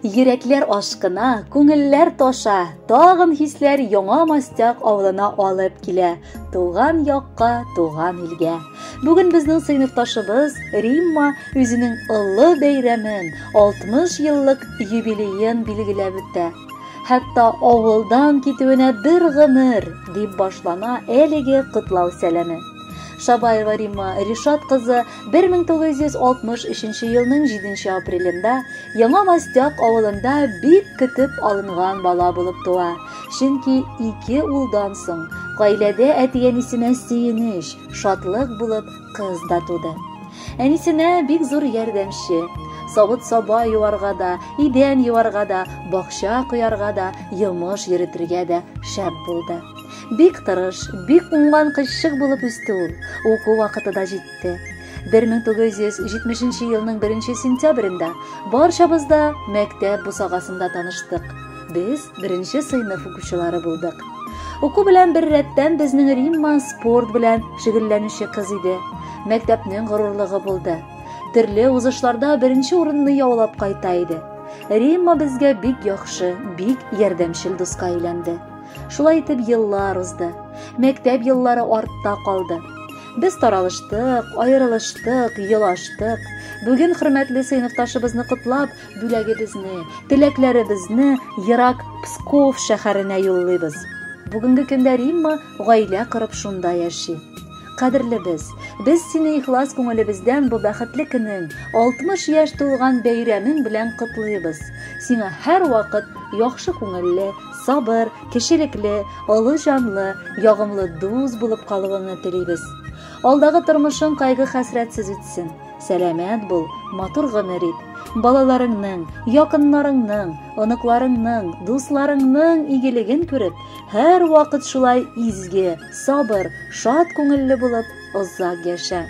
Йөрәкләр ашкына, күңелләр таша, тагын хисләр Яңа Мостяк авылына алып килә, туган якка, туган илгә. Бүген безнең сыйныфташыбыз Римма үзенең олы бәйрәмен, 60 еллык юбилеен билгеләп үтә. Хәтта авылдан китүенә бер гомер, дип башлана әлеге котлау сәламе. Шабаева Римма Ришат кызы 1963 елның 7 апрелендә Яңа Мостяк авылында бик көтеп алынган бала булып туа. Чөнки ике улдан соң гаиләдә әти-әнисенә сөенеч, шатлык булып кыз да туды. Әнисенә бик зур ярдәмче. Савыт-саба юарга да, идән юарга да, бакча коярга да, йомыш йөретергә дә шәп булды. Бик тырыш, бик уңган кызчык булып үсте ул. Уку вакыты да җитте. 1970 елның 1 сентябрендә барчабыз да мәктәп бусагасында таныштык. Без беренче сыйныф укучылары булдык. Уку белән бер рәттән безнең Римма спорт белән шөгыльләнүче кыз иде. Мәктәпнең горурлыгы булды. Төрле узышларда беренче урынны яулап кайта иде. Римма безгә бик яхшы, бик ярдәмчел дуска әйләнде. Шулай итеп еллар узды. Мәктәп еллары артта калды. Без таралыштык, аерылыштык, елаштык. Бүген хөрмәтле сыйныфташыбызны котлап, бүләгебезне, теләкләребезне ерак Псков шәһәренә юллыйбыз. Бүгенге көндә Римма гаилә корып шунда яши. Кадерлебез, без сине ихлас күңелебездән бу бәхетле көнең, 60 яшь тулган бәйрәмең белән котлыйбыз. Сиңа һәрвакыт яхшы күңелле, сабыр, кешелекле, олы җанлы, ягымлы дус булып калуыңны телибез. Алдагы тормышың кайгы-хәсрәтсез үтсен. Сәламәт бул, матур гомер ит. Балаларыңның, якыннарыңның, оныкларыңның, дусларыңның игелеген күреп, һәрвакыт шулай изге, сабыр, шат күңелле булып озак яшә.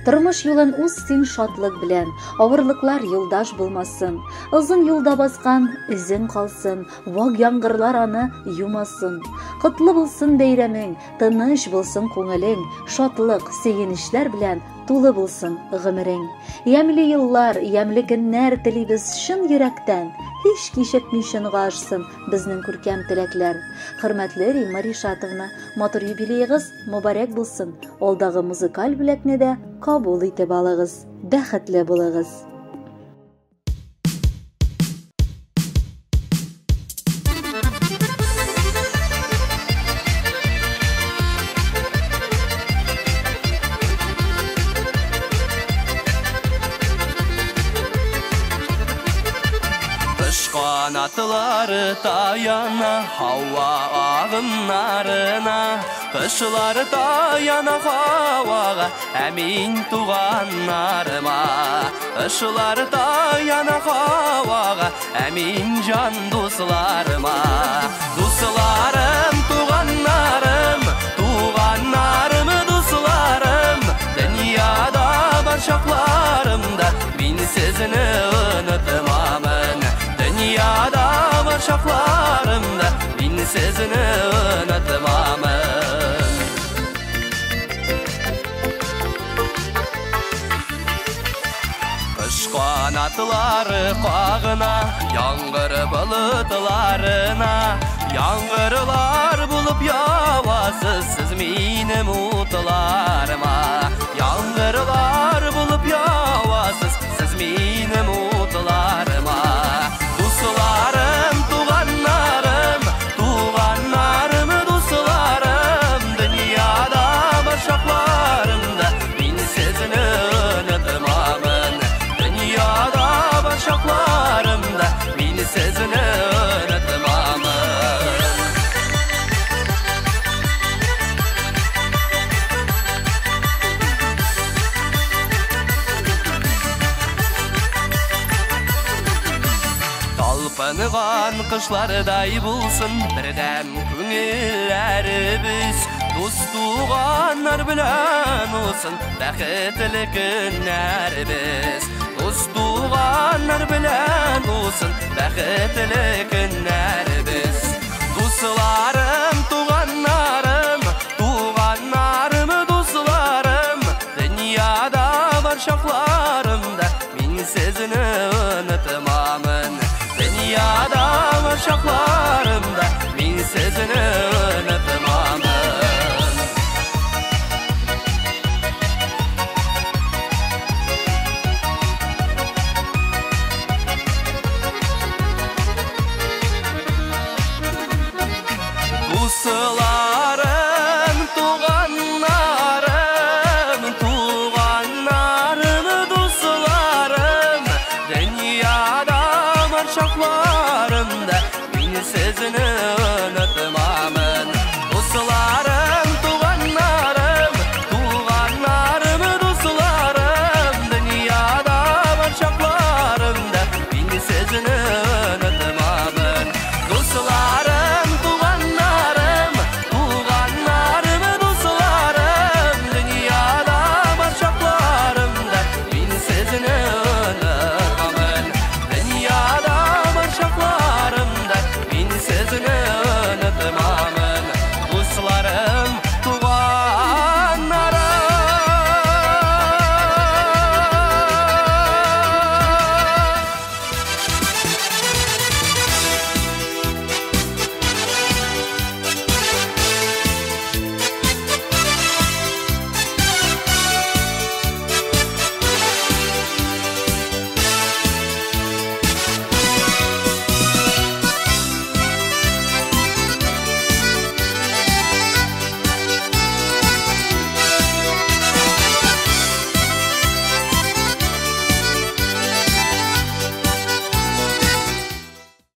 Тормыш юлын уз син шатлык белән, авырлыклар юлдаш булмасын. Озын юлда баскан эзең калсын, вак яңгырлар аны юмасын. Котлы булсын бәйрәмең, тыныч булсын күңелең, шатлык, сөенечләр белән тулы булсын гомерең. Ямьле еллар, ямьле көннәр телибез чын йөрәктән. Һич кичекми чынга ашсын безнең күркәм теләкләр. Хөрмәтле Римма Ришатовна, матур юбилеегыз мөбарәк булсын. Алдагы музыкаль бүләкне дә кабул итеп алыгыз. Бәхетле булыгыз. Канатлары таяна һава агымнарына, кышлары таяна һавага, ә мин туганнарыма. Кышлары таяна һавага, ә мин җан дусларыма. Дусларым, туганнарым, туганнарым, дусларым, дөньяда бар чакларымда мин сезне онытмамын. Дөньяда бар чакларымда мин сезне онытмамын. Кыш канатлары кагына, яңгыр болытларына, яңгырлар булып явасыз сез минем утларыма. Яңгырлар булып явасыз сез минем утларыма. Дусларым, туганнарым, туганнарым, дусларым, дөньяда бар чакларымда мин сезне онытмамын. Дөньяда бар чакларымда мин сезне онытмамын. Талпынган кышлардай булсын бердәм күңелләребез, дус туганнар белән булсын бәхетле көннәребез. Дус туганнар белән булсын бәхетле көннәребез. Дусларым, туганнарым, туганнарым, дусларым, дөньяда бар чакларымда мин сезне онытмамын. чакларымда мин сезне онытмам.